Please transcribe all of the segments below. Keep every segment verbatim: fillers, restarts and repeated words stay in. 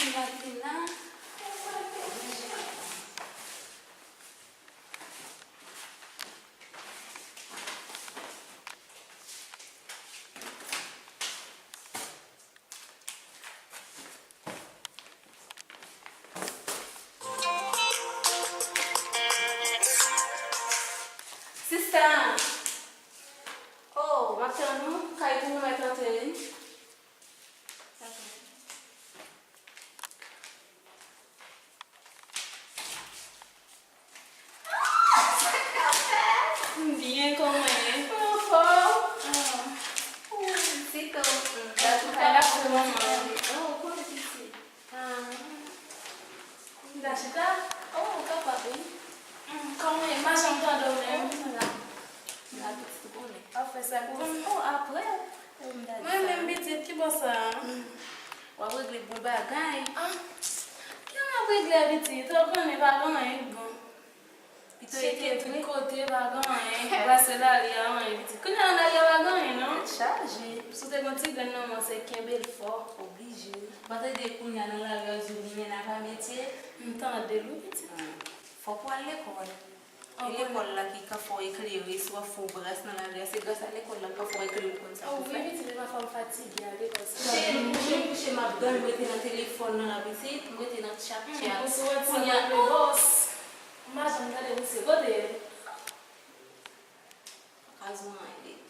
Vin la, vin la. Sista! Oh, m ap tann ou. Kay pou ou mèt antre, wi. M byen, kòman w ye? Mwen anfòm. Ah. Oh, pitit, oh. Mm, gade ou kay la pou manman. Oh, kote pitit? Ah. M ta chita? Oh, ou kapab, wi. Mm, kòman w ye? M pa janm tande w menm. M la. M la, pitit, ou konnen. W ap fè sa pou mwen. Oh, apre. Mwen menm pitit, ki bò sa a? W ap regle bon bagay. Ah, ki m ap regle, pitit? Ou konnen pa gen anyen k bon. Pito cheke tout kote, pa gen anyen. Brase lari a, anyen, pitit. Kounye a nan lari a pa gen anyen, non. Tèt chaje. Si w te gen ti grenn nan men w, se kenbe l fò, oblije. Ou pa tande kounye a nan lari a, yo di w ni nèg pa metye. M tande l, wi, pitit. Ah, fòk w al lekòl. E lekòl la ki ka fè w eklere, si w ap fè yon bras nan lari a, se gras a lekòl la k ka fè w eklere pou konn sa pou fè. Wi, pitit, men pafwa m fatige al lekòl. Cheri, m kouche, m kouche, m ap dòmi, m rete nan telefòn nan la, pitit, m rete nan chat, chat. Kounye a, oh! M pa janm tande misye, kote l? Pa ka jwenn anyen.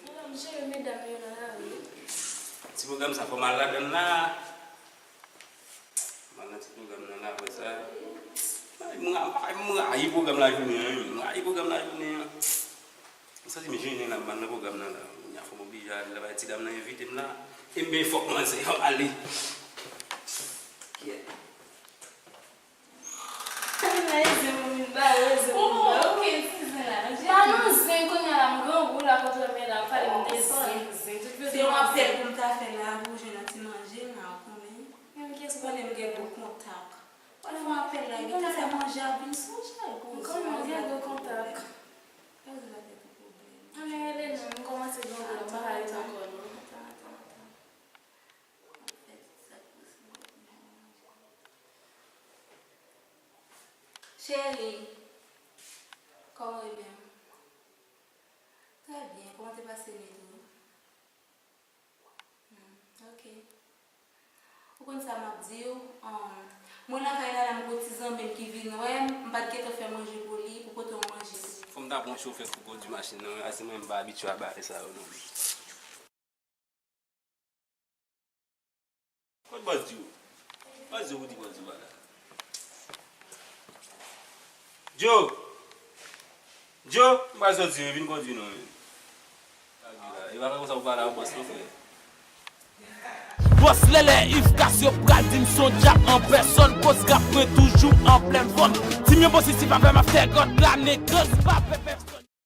Madam, jere medam yo nan lari. Ti pwogram sa fò m al ladan l la. M al nan ti pwogram nan la, apre sa. M ra-, m rayi pwogram lajounen an, wi. M rayi pwogram lajounen an. M santi m jennen la, m al nan pwogram nan la. Kounye a fò m oblije ale la, ti dam nan envite m la. E m byen fòk manzè, fò m ale. Kyèt. Vin la, e zen mwen vin ba yo, zen mwen ba yo. Ou gen ti zen la, non? Pa nan zen, kounye a la, m grangou la, kote w wè m ye la, m pale m de zen, zen, tout yo se yon apèl pou m ta fè la, pou jwenn yon ti manje, m a konnen. Ou konnen m gen gwo kontak. Pafwa apèl la, gen ta fè manje a vin sosyal pou ou. M konnen m gen gwo kontak. Pa gen la tèt ou pwoblèm. Ann rele non, m kòmanse grangou la, m pa ka ret ankò non. Atan, atan, atan. M ap fè tout sa k posib pou m manje. Cheri, kòman w ye menm? Trè byen, kòman te pase nwit ou? Hmm, ok. Ou konn sa m ap di w? Um, mwen lakay la, la m gon ti zanmi m ki vin wè m, m pa t gentan fè manje pou li, pou pote yon manje. Fò m ta pran chofè pou kondui machin nan, wi, paske mwen m pa abitye a bagay sa yo non. Kot bòs Djo? Bòs Djo, ou di bòs Djo pa la. Djo! Djo! M pral soti, wi, vin kondui non, wi. E pa konsa pou pale ak bòs non, frè. Bòs Lèlè Yves Casio pral di m se yon dyab an pèsòn, koz rap mwen toujou an plen fòm. Di m yon bon sisi pa fè m ap fè gòt la, negòs pa fè pèsòn.